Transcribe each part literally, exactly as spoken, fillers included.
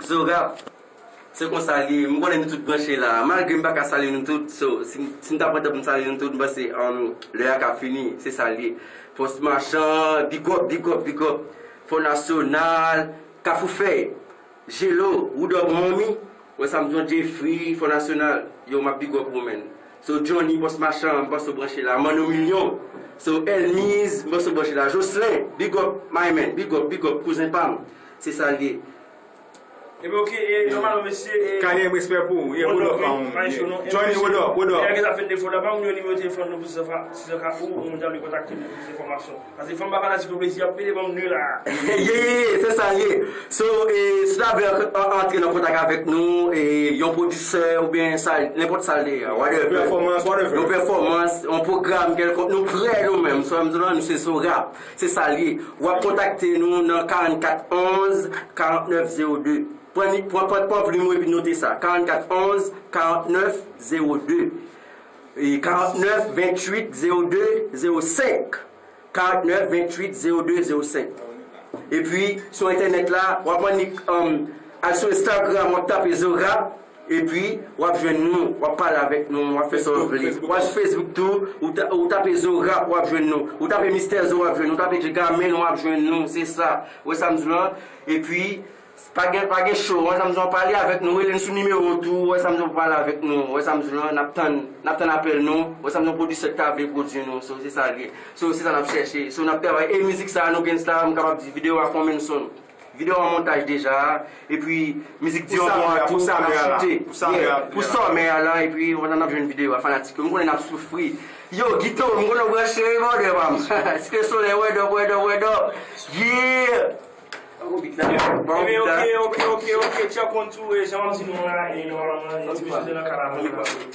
Zo Rap, se konsa l ye. M konnen nou tout branche la. Malgre m pa ka salye nou tout, so, si, si m ta pran tan pou m salye nou tout, m panse, um, lè a ka fini. Se sa l ye. Fòs Machan, big up, big up, big up. Fò Nasyonal, Kafou Fèy, Jelo, Woodop Manmi, wè sa m di w, Jeffrey, Fò Nasyonal. Yo, m ap big up ou, man. So, Johnny, Fòs Machan, m panse w branche la. Manno Milyon. So, Elmiz, m panse w branche la. Jocelyn, big up, my man, big up, big up, kouzen pa m. Se sa l ye. Ebyen, oke, e, nòmalman, mesye, e, Kanye, respè pou ou. Yeah, what up, um, yeah. Johnny, what up, what up? Nèg sa fè defo la, ba m nimewo telefòn nou pou si sa ka, si sa ka ou, ou moun ta vle kontakte nou pou enfòmasyon. Paske fò m pa fanatik yo plezi, y ap pede ban m nou la. Ye, ye, ye, se sa l ye. So, e, si w ta vle an-, an-, antre nan kontak avèk nou, e, yon pwodisè oubyen sa, nenpòt sa l ye, whatever. Pèfòmans, whatever. Yon pèfòmans, yon pwogram kèlkonk, nou prè nou menm. So, m di nou, nou se Zo Rap. Se sa l ye. W ap kontakte nou nan karannkat onz, karannèf zewo de. Pran ni-, pran, pran, pran plim ou epi note sa. Karannkat onz, karannèf zewo de. E karannèf venntuit zewo de zewo senk. Karannèf venntuit zewo de zewo senk. Epi, sou entènèt la, w ap annik, um, al sou Instagram, w ap tape Zo Rap, epi w ap jwenn nou, w ap pale avèk nou, w ap fè sa w vle. W al sou Facebook tou, ou ta-, ou tape Zo Rap, w ap jwenn nou. Ou tape Mistè Zo, w ap jwenn nou. Ou tape Djegamel, w ap jwenn nou. Se sa. Ou wè sa m di w lan? Epi, pa gen, pa gen cho, wè sa m di w, pale avèk nou, rele n sou nimewo tou, wè sa m di w, pale avèk nou, wè sa m di w, n ap tann, n ap tann apèl nou, wè sa m di w, pwodisè k ta vle pwodui nou, so, se sa l ye. So, se sa n ap chèche. So, n ap travay, e mizik sa a, nou gen sa, m kapab di, videyo a fè yon menson. Videyo an montaj deja, epi mizik di yon mwa tou, ap chite. Pou summer a la, epi w ap jwenn videyo a, fanatik yo. M konnen n ap soufri. Yo, Gito, m konnen w branche, wi, brother pa m. Site solèy, word up, word up, word up. Yeah! Ebyen, oke, oke, oke, oke, check one, two, e, jan m ap di nou la, e, nòmalman, e, ti mesye te nan karavan li pase.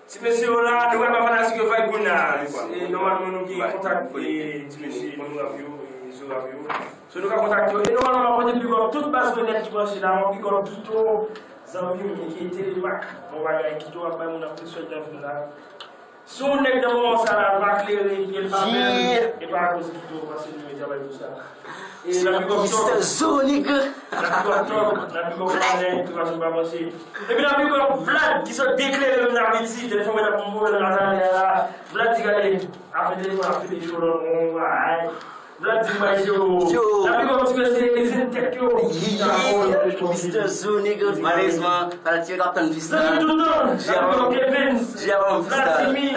Ti mesye yo la, nou pral ba fanatik yo vibe kounye a. E, nòmalman, nou gen kontak, e, ti mesye, nou rap yo, e, Zo Rap yo. So, nou ka kontakte yo. E, nòmalman, m ap pote big up tout baz mwen nèt ki branche la, m ap big up Gito, zanmi m, ki Telemak, bon bagay, Gito ap bay moun anpil swèt nan vil la. Si yon nèg nan moman sa la, l pa klere, epi l pa bèl, e pa akoz Gito, paske nou mete travay pou sa. E n ap big up Tòg. Mister Zo, nigga. N ap big up Tòg, n ap big up Malèn, tou fason pa panse. Epi n ap big up Vlad, ki sot deklere menm nan Ayiti, telefòn mwen ap mouve nan Azalè a la. Vlad di gade, afè telefòn ap fini cho lòt moun, ay. Vlad di bay yo. Yo. N ap big up ti mesye, izin tèt yo. Yeah, Mister Zo, nigga. Malezman, fanatik yo t ap tann freestyle. Zanmi toutan, n ap big up Kevin. Jè avan freestyle. Vladimir.